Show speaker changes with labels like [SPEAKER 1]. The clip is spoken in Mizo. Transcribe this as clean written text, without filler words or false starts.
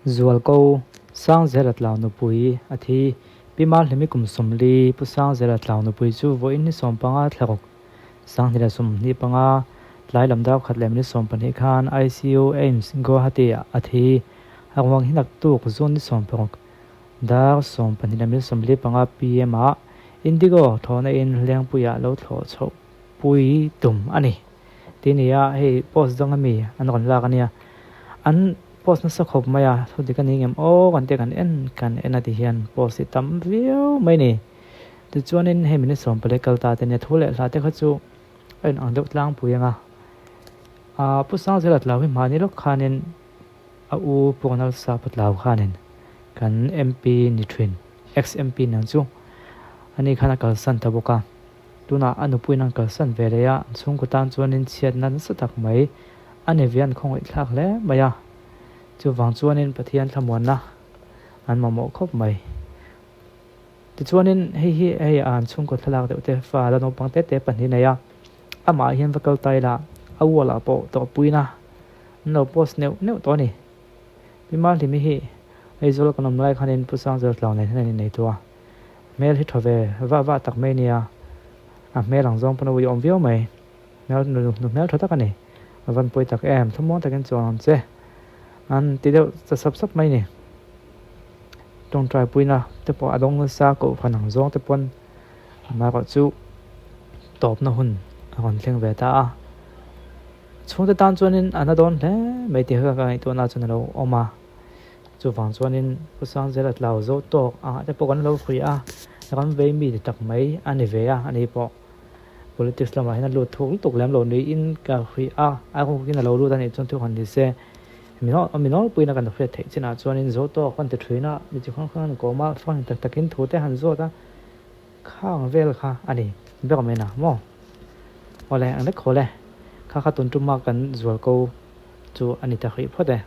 [SPEAKER 1] Zualko, Sangzela Tlau nupui a thi. Pi Malhlimi kum 40, Pu Sangzela Tlau nupui chu vawiin ni 15 thla ruk, 2025, tlai lam dar khat leh minute 12 khan ICU AIIMS Guwahati ah a thi. A ruang hi naktuk June ni 16, dar 12 leh minute 45 pm ah Indigo thlawhna in Lengpuiah lo thlawh chhoh pui tum a ni. Ti nia hei post dang ami an rawn lak ania an post nasa khawp mai a thu dik a ni ngem aw kan tia kan en kan en a ti hian post hi tam viau mai ni tichuanin hei minute 14 kal ta te nia thu leh hla te kha chu a in ang deuh tlangpui anga ah Pu Sangzela tlau hi hmahni lawk khanin a u Pu Ronalsa Pu Tlau khanin kan MP ni thin ex MP nang chu ani khan a kalsan ta bawk a. Tunah a nupuiin an kalsan ve leh a, an chhungkaw tan chuanin chhiatna nasa tak mai a ni ve an khawngaih thlak hle mai a. Chuvang chuanin Pathian thlamuanna an mamawh khawp mai. Tichuanin hei hi hei an chhungkaw thlalak deuh te fa la naupang te te pahnih nei a, amah hian va kal ta ila a wall ah pawh tawhpuina an lo post neuh neuh tawh a ni. Pi Malhlimi hi Aizawl kan awm lai khanin Pu Sangzela Tlau nen hian an innei tawh a. Hmel hi tha ve vah vah tak mai nia, a hmel ang zawng pawn a uiawm viau mai. Hmel nu nu hmel tha tak a ni. A van pawi tak em, thlamuang takin chuan ang che. An ti deuh ta sap sap mai ni. Tawngtai puina te pawh a dawng nasa kohhran ang zawng te pawn amaherawh chu tawpna hun a rawn thleng ve ta a. Chhungte tan chuanin a na dawn hle mai tih kha ka ngaihtuahna chuan a lo awm a. Chuvang chuanin Pu Sangzela tlau zo tawk angah te pawh kan lo hruih a, ram vei mi ti tak mai a ni ve a, ani pawh politics lamah hian a lut thuk lutuk lem lo niin ka hruih a, a rukin a lo lut a nih chuan thu han ni se, mi nawlpuiin a kan hriat theih chinah chuanin zo tawk kan ti thin a, mi chi hrang hrang an kawm a, fang tak takin thu te han zawt a, khang vel kha a ni ber mai na maw? Awle, ang lek haw le, kha kha tun tuma kan zualko chu a ni ta hrih phawt e.